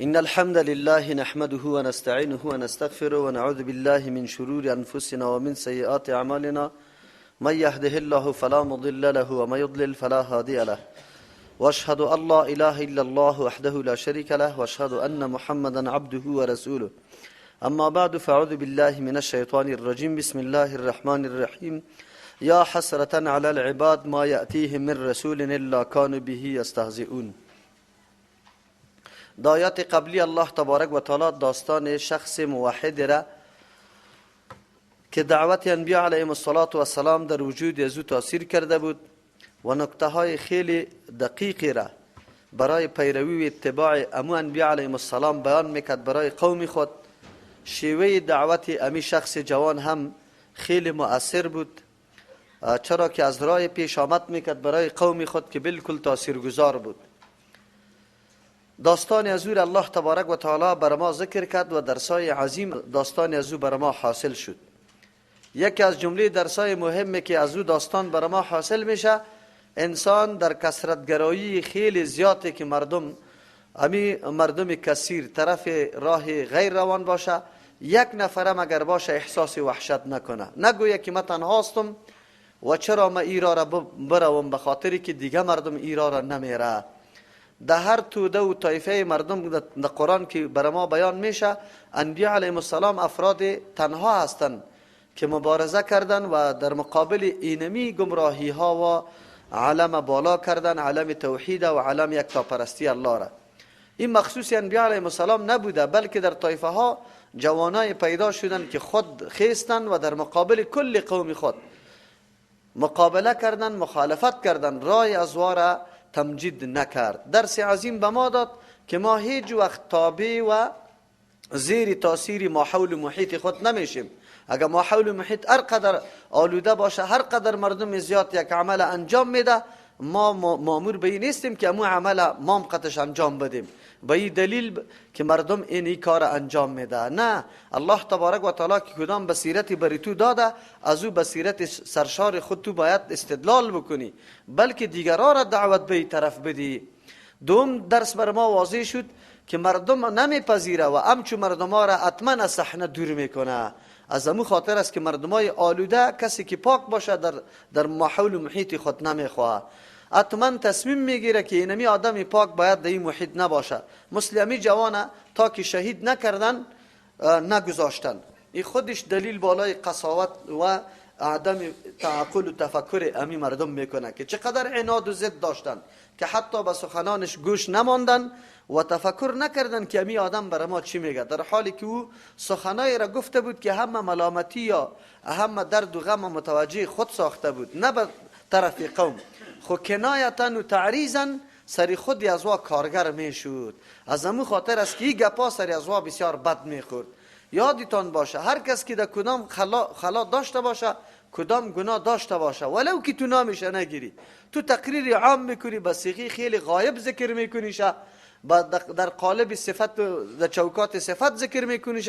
إن الحمد لله نحمده ونستعينه ونستغفره ونعوذ بالله من شرور أنفسنا ومن سيئات أعمالنا. من يهده الله فلا مضل له ومن يضلل فلا هادي له. واشهد أن لا إله إلا الله وحده لا شريك له واشهد أن محمدا عبده ورسوله. أما بعد، فأعوذ بالله من الشيطان الرجيم. بسم الله الرحمن الرحيم. يا حسرة على العباد ما يأتيهم من رسول إلا كانوا به يستهزئون. در آیات قبلی الله تبارک و تعالی داستان شخص موحد را که دعوت انبیاء علیهم الصلاة والسلام در وجود از او تاثیر کرده بود و نکته های خیلی دقیقی را برای پیروی و اتباع امو انبیاء علیهم السلام بیان میکرد برای قوم خود. شیوه دعوت امی شخص جوان هم خیلی مؤثر بود، چرا که از راه پیش آمد میکرد برای قوم خود که بالکل تاثیرگذار بود. داستان از او الله تبارک و تعالی بر ما ذکر کرد و درسای عظیم داستان از او بر ما حاصل شد. یکی از جمله درسای مهمی که از او داستان بر ما حاصل میشه، انسان در کثرتگرایی خیلی زیاده که مردم امی مردم کثیر طرف راه غیر روان باشه، یک نفرم اگر باشه احساس وحشت نکنه، نگویه که من تنها هستم و چرا ما ایرا را بروم، به خاطری که دیگه مردم ایرا را نمیره. در هر توده و طایفه مردم در قرآن که بر ما بیان میشه، انبیاء علیهم السلام افراد تنها هستند که مبارزه کردن و در مقابل اینمی گمراهی ها و علم بالا کردن، علم توحید و علم یکتاپرستی الله را. این مخصوص انبیاء علیهم السلام نبوده، بلکه در طایفه ها جوانای پیدا شدن که خود خیستن و در مقابل کل قوم خود مقابله کردن، مخالفت کردن، رای ازوا را تمجید نکرد. درس عظیم به ما داد که ما هیچ وقت تابع و زیر تاثیر ماحول محیط خود نمیشیم. اگر ماحول محیط هر قدر آلوده باشه، هر قدر مردم زیاد یک عمل انجام میده، ما مامور به این نیستیم که امو عمل ما قطش انجام بدیم به این دلیل که مردم این کار انجام میده. نه، الله تبارک و تعالی که کدام بصیرتی بری تو داده، از او بصیرت سرشار خود تو باید استدلال بکنی، بلکه دیگران را دعوت به این طرف بدی. دوم درس بر ما واضح شد که مردم نمیپذیره و امچو مردم ها را حتما از صحنه دور میکنه. از امو خاطر است که مردمای آلوده، کسی که پاک باشه در ماحول محیط خود نمیخواه، حتما تصمیم میگیره که اینمی آدم پاک باید در این محیط نباشه. مثل امی جوانه تا که شهید نکردن نگذاشتن. این خودش دلیل بالای قساوت و عدم تعقل و تفکر امی مردم میکنه که چقدر عناد و ضد داشتن که حتی به سخنانش گوش نماندن و تفکر نکردن که امی آدم برای ما چی میگه، در حالی که او سخنایی را گفته بود که همه ملامتی یا همه درد و غم متوجه خود ساخته بود، نه به طرف قوم. خو کنایتا و تعریضا سری خود ازوا کارگر میشد. از امو خاطر است که این گپا سری ازوا بسیار بد میخورد. یادتان باشه هر کس که در کدام خلا داشته باشه، کدام گناه داشته باشه، ولو که تو نامش نگیری، تو تقریر عام میکنی، به صیغه خیلی غایب ذکر میکنی، در قالب صفت، در چوکات صفت ذکر میکنی،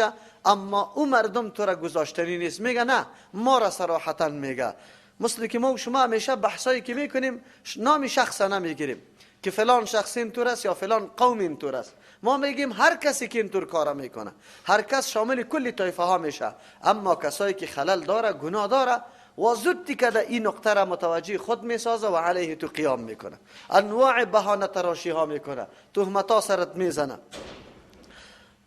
اما او مردم تو را گذاشتنی نیست. میگه نه، ما را صراحتا میگه. مثل که ما و شما همیشه بحثایی که میکنیم نام شخص نمیگیریم که فلان شخص اینطور است یا فلان قوم اینطور است. ما میگیم هر کسی که اینطور کار میکنه، هر کس شامل کل طایفه ها میشه. اما کسایی که خلل داره، گناه داره و زود که این نقطه را متوجه خود میسازه و علیه تو قیام میکنه، انواع بهانه تراشی ها میکنه، تهمت ها سرت میزنه.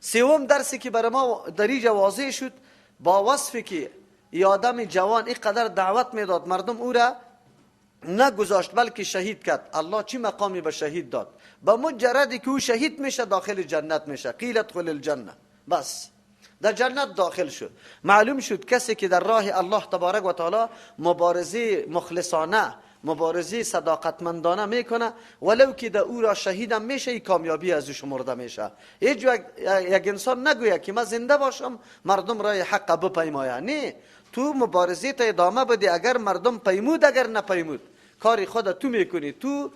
سوم درسی که برای ما در اینجا واضح شد، با وصفی که ای آدم جوان اینقدر دعوت میداد، مردم او را نگذاشت بلکه شهید کرد. الله چی مقامی به شهید داد؟ به مجردی که او شهید میشه داخل جنت میشه. قیل ادخل الجنه، بس در جنت داخل شد. معلوم شد کسی که در راه الله تبارک و تعالی مبارزه مخلصانه، مبارزه صداقتمندانه میکنه، ولو که در او را شهیدم میشه، ای کامیابی از او شمرده میشه. هیچ یک انسان نگوید که من زنده باشم مردم راه حق بپیمایه. نه، تو مبارزه تا ادامه بدی، اگر مردم پیمود اگر نپیمود، کاری خود تو میکنی. تو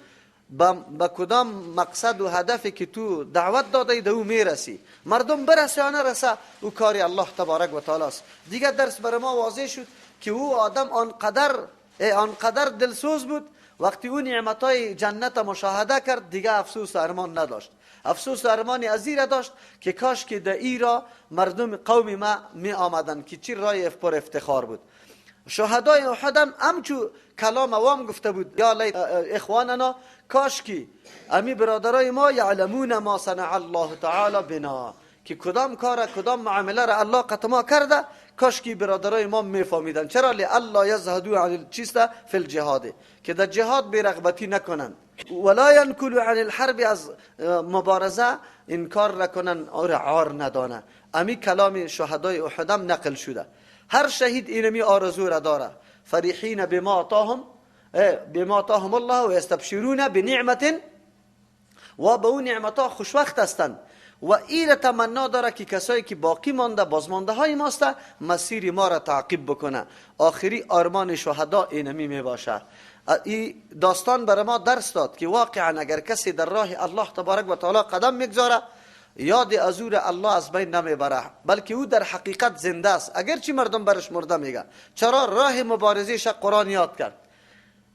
با کدام مقصد و هدفی که تو دعوت داده ای او میرسی، مردم برسه یا نرسه، او کاری الله تبارک و تعالی است. دیگه درس برای ما واضح شد که او آدم آنقدر دلسوز بود، وقتی او نعمتای جنت مشاهده کرد دیگه افسوس ارمان نداشت. افسوس و ارمان از این داشت که کاش که در ایرا مردم قوم ما می آمدن که چی رای پر افتخار بود. شهدای احد هم همچو کلام عوام گفته بود، یا لیت اخواننا، کاش که امی برادرای ما یعلمون ما صنع الله تعالی بنا، که کدام کار کدام معامله را الله قط ما کرده، کاش که برادرای ما میفهمیدن. چرا؟ لالا یزهدوا عن چیست فی الجهاد، که در جهاد بی‌رغبتی نکنند، ولا ینکلوا عن الحرب، از مبارزه انکار نکنن، اور عار ندانه. امی کلام شهدای احد هم نقل شده. هر شهید اینمی آرزو را داره، فرحین بما اعطاهم بما اعطاهم الله و یستبشرون بنعمت، و به اون نعمتها خوشوقت هستند. و این تمنا داره که کسایی که باقی مانده، بازمانده های ماست، مسیر ما را تعقیب بکنه. آخری آرمان شهدا اینمی می باشه. این داستان برای ما درس داد که واقعا اگر کسی در راه الله تبارک و تعالی قدم میگذاره، یاد از او الله از بین نمیبره، بلکه او در حقیقت زنده است، اگرچه مردم برش مرده میگه. چرا؟ راه مبارزهش قرآن یاد کرد.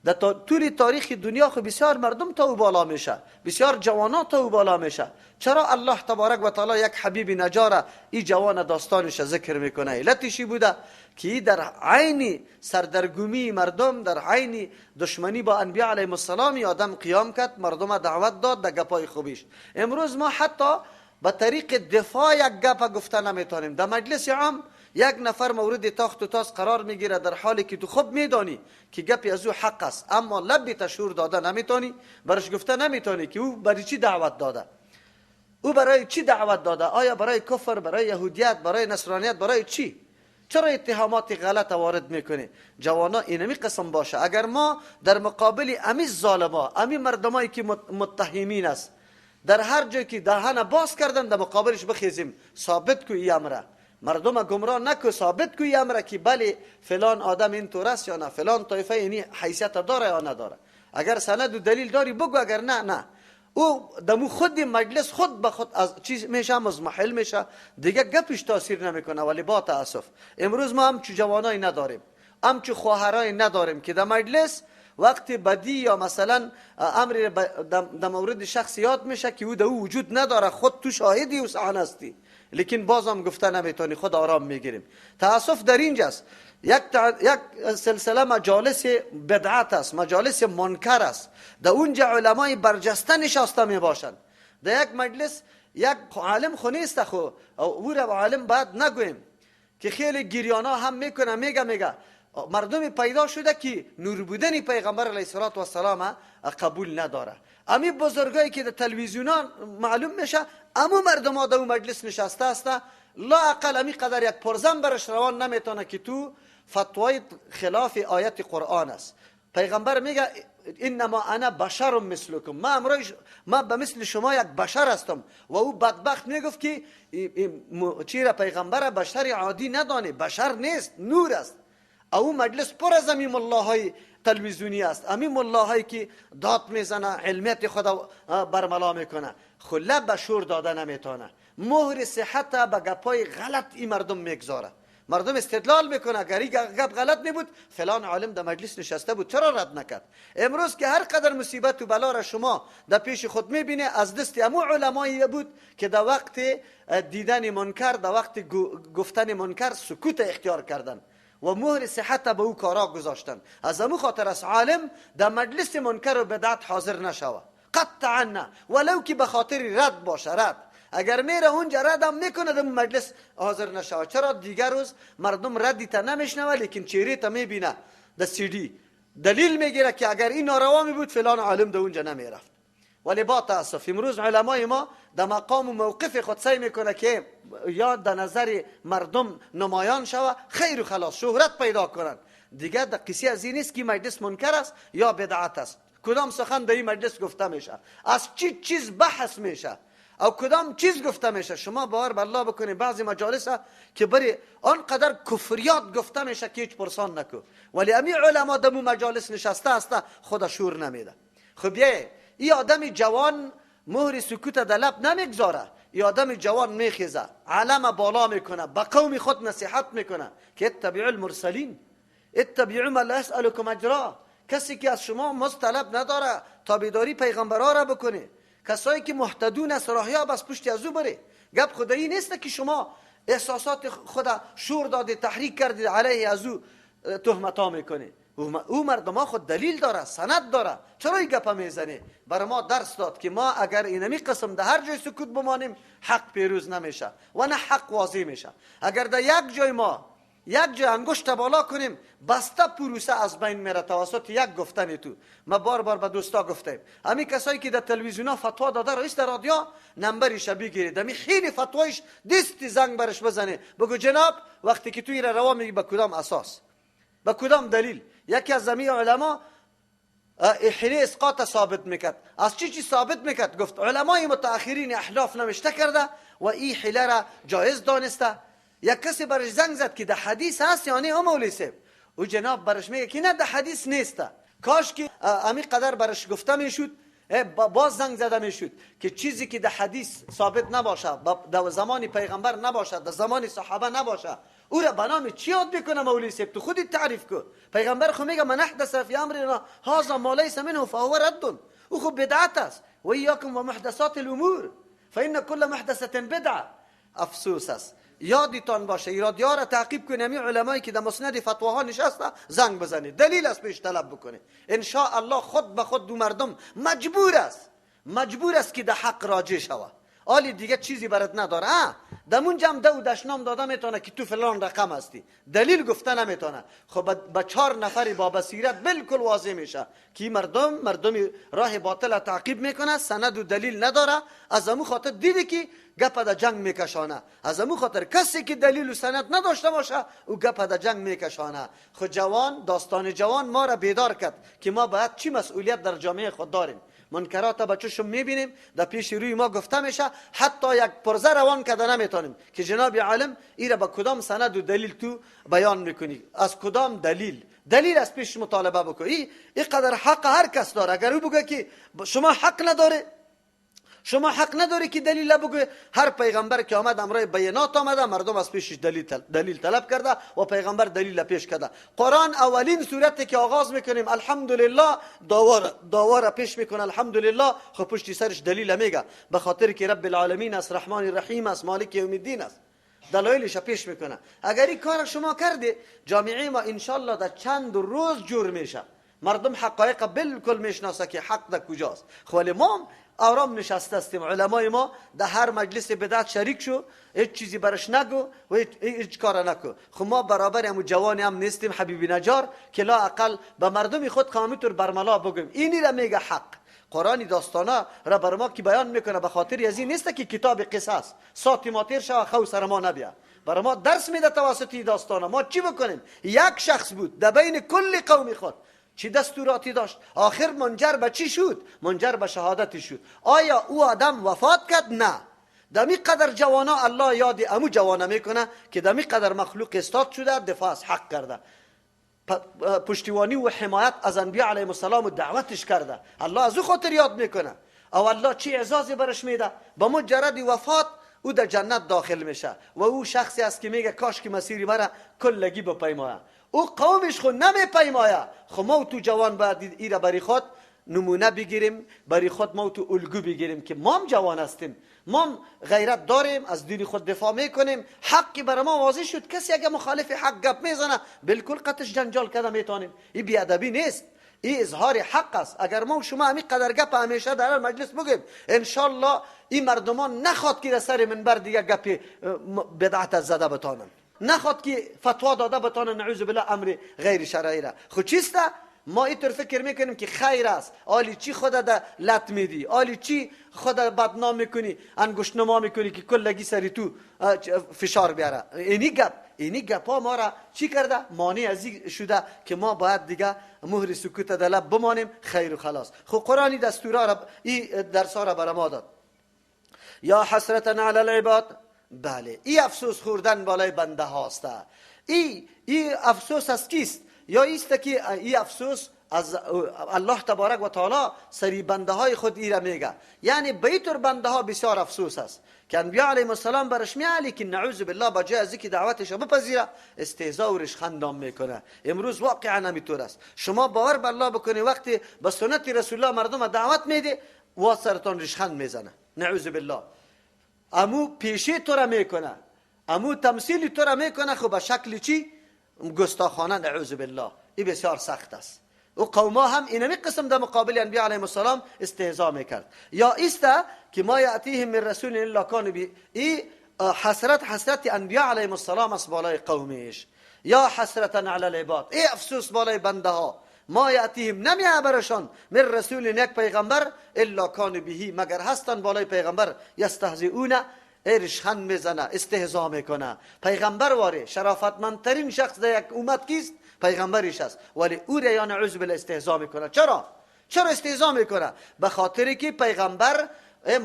در طول تاریخ دنیا خو بسیار مردم تا او بالا میشه، بسیار جوانان تا او بالا میشه. چرا الله تبارک و تعالی یک حبیب نجاره این جوان داستانش ذکر میکنه؟ علتشی بوده که در عین سردرگمی مردم، در عین دشمنی با انبیا علیهم السلام، آدم قیام کرد، مردم دعوت داد در گپای خوبیش. امروز ما حتی به طریق دفاع یک گپ گفته نمیتونیم. در مجلس عام یک نفر مورد تاخت و تاز قرار میگیره، در حالی که تو خوب میدانی که گپی از او حق است، اما لب تشور داده نمیتونی، برش گفته نمیتونی که او برای چی دعوت داده، او برای چی دعوت داده، آیا برای کفر، برای یهودیت، برای نصرانیت، برای چی؟ چرا اتهامات غلط وارد میکنی؟ جوانا اینمی قسم باشه. اگر ما در مقابل امی ظالما، امی مردمایی که متهمین است، در هر جایی که دهن باز کردن در مقابلش بخیزیم، ثابت کو ای امره، مردم گمراه نکو، ثابت کو ای امره که بله فلان آدم اینطور است یا نه، فلان طایفه اینی حیثیت داره یا نداره. اگر سند و دلیل داری بگو، اگر نه نه. او دمو خود مجلس خود به خود از چیز میشه، مضمحل میشه، دیگه گپش تاثیر نمیکنه. ولی با تاسف امروز ما همچو جوانای نداریم، همچو خواهرای نداریم که در مجلس وقت بدی یا مثلا امر در مورد شخص یاد میشه که او در او وجود نداره، خود تو شاهدی و صحنه هستی، لیکن بازم گفته نمیتونی، خود آرام میگیریم. تاسف در اینجاست. یک سلسله مجالس بدعت است، مجالس منکر است، در اونجا علمای برجسته نشسته میباشند. در یک مجلس یک عالم خو نیست، خو او را عالم باید نگوییم که خیلی گریانا هم میکنه، میگه مردم پیدا شده که نور بودن پیغمبر علیه الصلاة والسلام قبول نداره. امی بزرگایی که در تلویزیونان معلوم میشه، امو مردم ها در اون مجلس نشسته است، لا اقل امی قدر یک پرزن برش روان نمیتونه که تو فتوای خلاف آیت قرآن است. پیغمبر میگه انما انا بشر مثلکم، ما به مثل شما یک بشر هستم. و او بدبخت میگفت که چیرا پیغمبر بشر عادی ندانه، بشر نیست، نور است. او مجلس پر از امی ملاهای تلویزیونی است، امی ملاهایی که داد میزنه، علمیت خود برملا میکنه، خو لب به شور داده نمیتونه، مهر صحت به گپای غلط این مردم میگذاره. مردم استدلال میکنه اگر این گپ غلط میبود فلان عالم در مجلس نشسته بود چرا رد نکرد. امروز که هر قدر مصیبت و بلا را شما در پیش خود میبینه، از دست امو علمایی بود که در وقت دیدن منکر، در وقت گفتن منکر سکوت اختیار کردن و مهر صحت به او کارا گذاشتن. از امو خاطر از عالم در مجلس منکر و بدعت حاضر نشوه قطعا نه، ولو که به خاطر رد باشه. رد اگر میره اونجا ردم میکنه در مجلس حاضر نشوه. چرا؟ دیگر روز مردم ردی تا نمیشنوه، لیکن چهره تا میبینه در سی دی، دلیل میگیره که اگر این ناروا می بود فلان عالم در اونجا نمیرفت. ولی با تاسف امروز علمای ما در مقام و موقف خود سعی میکنه که یا در نظر مردم نمایان شوه، خیر و خلاص شهرت پیدا کنن. دیگه در قصه از این نیست که مجلس منکر است یا بدعت است، کدام سخن در این مجلس گفته میشه، از چی چیز بحث میشه او کدام چیز گفته میشه. شما باور به الله بکنید بعضی مجالس که بری آنقدر کفریات گفته میشه که هیچ پرسان نکو، ولی امی علما دمو مجالس نشسته است خدا شور نمیده. خب بیه ای آدم جوان مهر سکوت در لب نمیگذاره، ای آدم جوان میخیزه، علم بالا میکنه، به قوم خود نصیحت میکنه که اتبعوا المرسلین، اتبعوا من لا یسألکم اجرا. کسی که از شما مزد طلب نداره تابعداری پیغمبرا را بکنه، کسایی که مهتدون است راهیاب از پشت از او بره. گپ خدایی نیست که شما احساسات خود شور داده تحریک کردید علیه از او تهمت ها میکنه. او مردم ها خود دلیل داره، سند داره، چرا این گپ میزنه؟ برای ما درس داد که ما اگر اینمی قسم در هر جای سکوت بمانیم حق پیروز نمیشه و نه حق واضح میشه. اگر در یک جای ما یک جای انگشت بالا کنیم بسته پروسه از بین میره توسط یک گفتن تو. ما بار بار به دوستا گفتیم همین کسایی که در تلویزیون ها فتوا داده رئیس در رادیو نمبرش بگیرید، همین خیلی فتوایش دست زنگ برش بزنه، بگو جناب وقتی که تو ایره روا میگی به کدام اساس، به کدام دلیل؟ یکی از زمین علما حیله اسقاط ثابت میکرد. از چی چی ثابت میکرد؟ گفت علمای متأخرین احلاف نوشته کرده و این حیله را جایز دانسته. یک کسی برش زنگ زد که در حدیث هست یا نه مولوی صاحب؟ او جناب برش میگه که نه در حدیث نیست. کاش که امی قدر برش گفته میشد، باز زنگ زده میشد که چیزی که در حدیث ثابت نباشه، در زمان پیغمبر نباشه، در زمان صحابه نباشه، او را به نام چی یاد میکنه مولوی صاحب؟ تو خودت تعریف کن. پیغمبر خو میگه من احدث فی امرنا هذا ما لیس منه فهو رد، او خو بدعت است. و ایاکم و محدثات الامور فان كل محدثه بدعه. افسوس است. یادتان باشه ایرادیا را تعقیب کنید، همین علمایی که در مسند فتواها نشسته زنگ بزنید، دلیل از پیش طلب بکنید. ان شاء الله خود به خود دو مردم مجبور است، مجبور است که در حق راجع شوه. آلی دیگه چیزی برات نداره. دمون جمع دو دشنام داده میتونه که تو فلان رقم هستی، دلیل گفته نمیتونه. خب با 4 نفری با بصیرت بالکل واضح میشه که مردم راه باطل تعقیب میکنه، سند و دلیل نداره. از امو خاطر دیدی که گپ در جنگ میکشانه. از امو خاطر کسی که دلیل و سند نداشته باشه او گپ در جنگ میکشانه. خب جوان، داستان جوان ما را بیدار کرد که ما باید چی مسئولیت در جامعه خود داریم. منکرات با چشم میبینیم، در پیش روی ما گفته میشه، حتی یک پرزه روان کرده نمیتونیم که جناب عالم ایره با کدام سند و دلیل تو بیان میکنی، از کدام دلیل؟ دلیل از پیش مطالبه بکنی. این قدر حق هر کس داره. اگر او بگه که شما حق نداره، شما حق نداری که دلیل بگوی، هر پیغمبر که آمد امرای بیانات آمده، مردم از پیشش دلیل طلب کرده و پیغمبر دلیل پیش کرده. قرآن اولین سورتی که آغاز میکنیم الحمدلله داوار پیش میکنه الحمدلله، خب پشتی سرش دلیل میگه، به خاطر که رب العالمین است، رحمان الرحیم است، مالک یوم الدین است، دلایلش پیش میکنه. اگر این کار شما کرده، جامعه ما انشالله در چند روز جور میشه. مردم حقایق بالکل میشناسه که حق در کجاست. خب ما آرام نشسته هستیم، علمای ما در هر مجلس بدعت شریک شو، هیچ چیزی برش نگو و هیچ کار نکو. خب ما برابر همون جوانی هم نیستیم حبیبی نجار که لا اقل به مردم خود کامتور برملا بگویم. اینی را میگه حق. قرآنی داستانا را بر ما که بیان میکنه به خاطر از این نیست که کتاب قصه است، ساتی ماتیر شو خو سر ما نبیا، بر ما درس میده توسط داستانا. ما چی بکنیم؟ یک شخص بود در بین کل قوم خود، چی دستوراتی داشت، آخر منجر به چی شد؟ منجر به شهادت شد. آیا او آدم وفات کرد؟ نه. دمی قدر جوانا الله یاد امو جوانا میکنه که دمی قدر مخلوق استاد شده، دفاع از حق کرده، پشتیوانی و حمایت از انبیا علیهم السلام و دعوتش کرده. الله از او خاطر یاد میکنه. او الله چی اعزازی برش میده؟ با مجرد وفات او در جنت داخل میشه و او شخصی است که میگه کاش که مسیری مرا کلگی بپیمایه. او قومش خود نمیپیمایه. خب ما تو جوان باید ایره بری خود نمونه بگیریم، بری خود ما تو الگو بگیریم که ما هم جوان هستیم، ما هم غیرت داریم، از دین خود دفاع میکنیم. حقی برای ما واضح شد. کسی اگه مخالف حق گپ میزنه بالکل قطش جنجال کرده میتونیم. این بیادبی نیست، این اظهار حق است. اگر ما و شما همین قدر گپ همیشه در هر مجلس بگیم، انشالله این مردمان نخواد که در سر منبر دیگه گپ بدعت زده بتانن، نخواد که فتوا داده بتانن، نعوذ بالله امر غیر شرعی را. خب چیست؟ ما اینطور فکر میکنیم که خیر است. آلی چی خود ده لط میدی، آلی چی خود بدنام میکنی، انگشت نما میکنی که کلگی سری تو فشار بیاره. اینی گپ ها ما را چی کرده؟ مانع از این شده که ما باید دیگه مهر سکوت در لب بمانیم، خیر و خلاص. خب قرآنی دستورا را، این درس ها را برای ما داد. یا حسرتا علی العباد. بله، ای افسوس خوردن بالای بنده هاست. ای افسوس از کیست؟ یا ایست که ای افسوس از الله تبارک و تعالی سری بنده های خود ای را میگه. یعنی بیتر بنده ها بسیار افسوس است که انبیاء علیهم السلام برش میعلی که نعوذ بالله با جای از اینکه دعوتش بپذیره استهزاء و رشخندام میکنه. امروز واقعا همینطور است. شما باور به الله بکنی وقتی به سنت رسول الله مردم دعوت میده، و سرتان ریشخند میزنه، نعوذ بالله. امو پیشه تو را میکنه، امو تمثیل تو را میکنه، خب به شکل چی؟ گستاخانه، نعوذ بالله. این بسیار سخت است. و قوما هم اینمی قسم در مقابل انبیاء علیهم السلام استهزا میکرد. یا ایسته که ما یأتیهم من رسول الا کان به، ای حسرت حسرت انبیاء علیهم السلام است بالای قومش. یا حسرت علی العباد، ای افسوس بالای بنده ها. ما یأتیهم نمیه برشان من رسول یک پیغمبر الا کان بهی، مگر هستن بالای پیغمبر یستهزئون، ای ریشخند میزنه، استهزا میکنه. پیغمبر واره شرافتمندترین شخص در یک امت کیست؟ پیغمبرش است، ولی او را یا نعوذ بالله استهزا میکنه. چرا؟ چرا استهزا میکنه؟ به خاطر که پیغمبر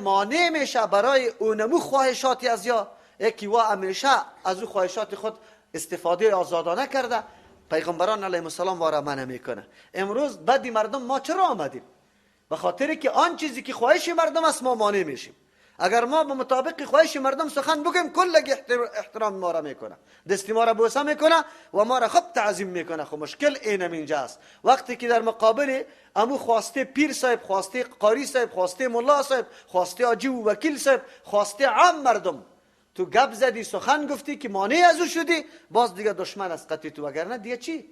مانع میشه برای اونمو خواهشاتی از یا یکی وا همیشه از او خواهشات خود استفاده آزادانه کرده. پیغمبران علیهم السلام واره منع میکنه. امروز بدی مردم ما چرا آمدیم؟ به خاطر که آن چیزی که خواهش مردم است ما مانع میشیم. اگر ما به مطابق خواهش مردم سخن بگیم کل احترام ما را میکنه، دست ما را بوسه میکنه و ما را خوب تعظیم میکنه. خب مشکل اینم اینجا است. وقتی که در مقابل امو خواسته پیر صاحب، خواسته قاری صاحب، خواسته ملا صاحب، خواسته حاجی و وکیل صاحب، خواسته عام مردم تو گپ زدی، سخن گفتی که مانع از او شدی، باز دیگه دشمن است قطعی تو. وگرنه دیگه چی؟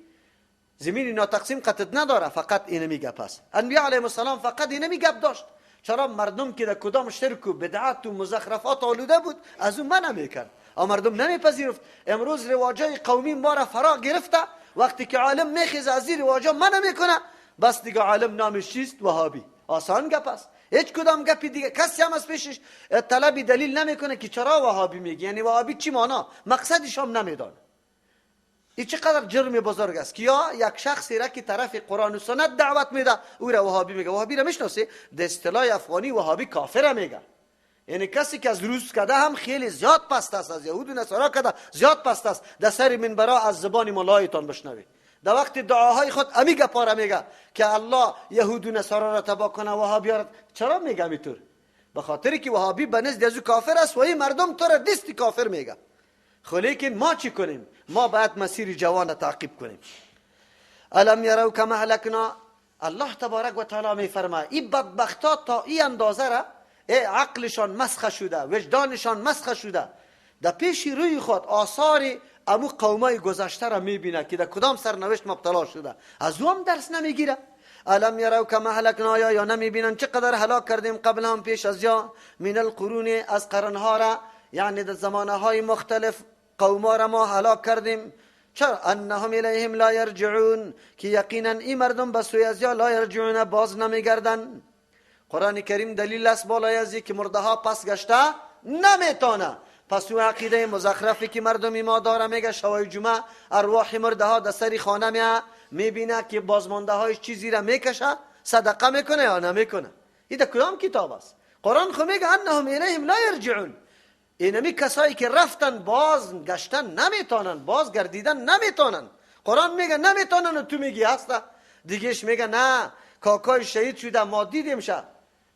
زمین ناتقسیم قطعت نداره، فقط اینمی گپ است. انبیاء علیهم السلام فقط اینمی گپ داشت. چرا مردم که در کدام شرک و بدعت و مزخرفات آلوده بود از اون منع میکرد، اما مردم نمیپذیرفت. امروز رواجای قومی ما را فرا گرفته. وقتی که عالم میخیزه از این رواجا منع میکنه، بس دیگه عالم نامش چیست؟ وهابی. آسان گپ است، هیچ کدام گپی دیگه کسی هم از پیشش طلب دلیل نمیکنه که چرا وهابی میگی، یعنی وهابی چی معنا، مقصدش هم نمیدانه. این چقدر جرم بزرگ است که یا یک شخصی را که طرف قرآن و سنت دعوت میده او را وهابی میگه. وهابی را میشناسی؟ در اصطلاح افغانی وهابی کافر میگه، یعنی کسی که از روس کده هم خیلی زیاد پست است، از یهود و نصارا کده زیاد پست است. در سر منبرا از زبان ملایتان بشنوید، در وقت دعاهای خود امی گپا را میگه که الله یهود و نصارا را تباه کنه، وهابی را. چرا میگه اینطور؟ به خاطر که وهابی به نزد از او کافر است و این مردم تو را دست کافر میگه. خب لیکن ما چی کنیم؟ ما باید مسیر جوان تعقیب کنیم. الم یروا کما اهلکنا، الله تبارک و تعالی میفرماید این بدبختا تا این اندازه را عقلشان مسخ شده، وجدانشان مسخ شده، در پیش روی خود آثار امو قومای گذشته را میبینه که در کدام سرنوشت مبتلا شده، از او هم درس نمیگیره. الم یروا کما اهلکنا، یا نمیبینن چقدر هلاک کردیم قبل هم پیش از یا من القرون، از قرنها را، یعنی در زمانه های مختلف قوما را ما هلاک کردیم. چرا؟ انهم الیهم لا یرجعون، که یقینا این مردم به سوی از یا لا یرجعون، باز نمیگردن. قرآن کریم دلیل است بالای از که مرده ها پس گشته نمیتونه. پس او عقیده مزخرفی که مردمی ما داره میگه شوای جمعه ارواح مرده ها در سر خانه میبینه که بازمانده هایش چیزی را میکشه، صدقه میکنه یا نمیکنه. این در کدام کتاب است؟ قرآن خو میگه انهم الیهم لا یرجعون، اینمی کسایی که رفتن باز گشتن نمیتونن، باز گردیدن نمیتونن. قرآن میگه نمیتونن و تو میگی هسته. دیگهش میگه نه، کاکای شهید شده ما دیدیم شه،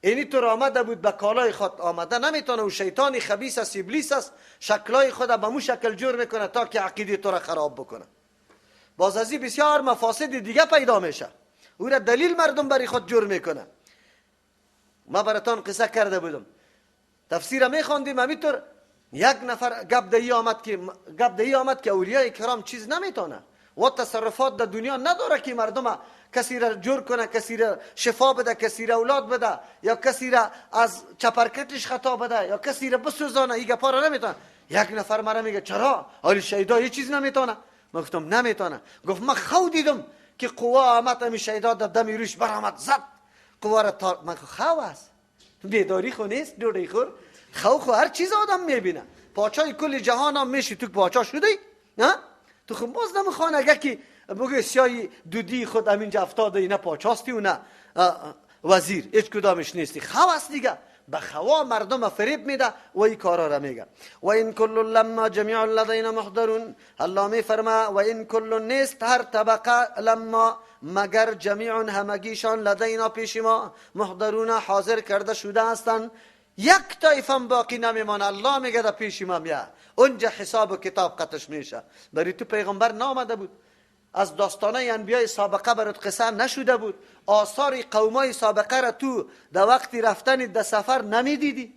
اینی تو آمده بود به کالای خود آمده نمیتونه، و شیطان خبیث است، ابلیس است، شکلای خود به مو شکل جور میکنه تا که عقیده تو را خراب بکنه. باز از این بسیار مفاسد دیگه پیدا میشه، او را دلیل مردم برای خود جور میکنه. ما براتان قصه کرده بودم، تفسیر میخواندیم، همینطور یک نفر گپ دهی آمد که اولیای کرام چیز نمیتونه و تصرفات در دنیا نداره که مردم کسی را جور کنه، کسی را شفا بده، کسی را اولاد بده، یا کسی را از چپرکتش خطا بده، یا کسی را بسوزانه. این گپا را نمیتونه. یک نفر مرا میگه چرا حالی شهیدا یه چیز نمیتونه؟ من گفتم نمیتونه. گفت من خو دیدم که قوا آمد امی شهیدا در دم روش برآمد زد قوا را تار. من خو است، بیداری خو نیست، دوری خور خو خو هر چیز آدم میبینه. پاچای کل جهان هم میشی تو پاچا شدی نه؟ تو خو باز نمیخوان اگه که بگه سیای دودی خود همینجا افتاده، نه پاچاستی و نه وزیر، هیچ کدامش نیستی. خو است دیگه، به خوا مردم فریب میده و این کارا را میگه. و این کل لما جمیع لدینا محضرون، الله میفرما و این کل نیست هر طبقه لما مگر جمیع همگیشان لدینا پیش ما محضرون حاضر کرده شده هستند. یک طایفه باقی نمیمانه. الله میگه در پیش ما بیا، اونجا حساب و کتاب قطش میشه. برای تو پیغمبر نامده بود، از داستانای انبیای سابقه برات قصه نشده بود؟ آثار قومای سابقه را تو در وقتی رفتن در سفر نمیدیدی؟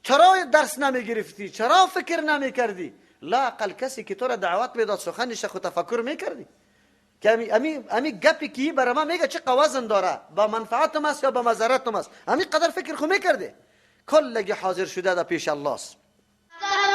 چرا درس نمیگرفتی؟ چرا فکر نمیکردی؟ لا اقل کسی که تو را دعوت میداد سخنش خود تفکر میکردی که امی گپی که برای ما میگه چه وزن داره، با منفعتم است یا با مضرتم است، امی قدر فکر خو میکردی. کلگی حاضر شده در پیش الله است.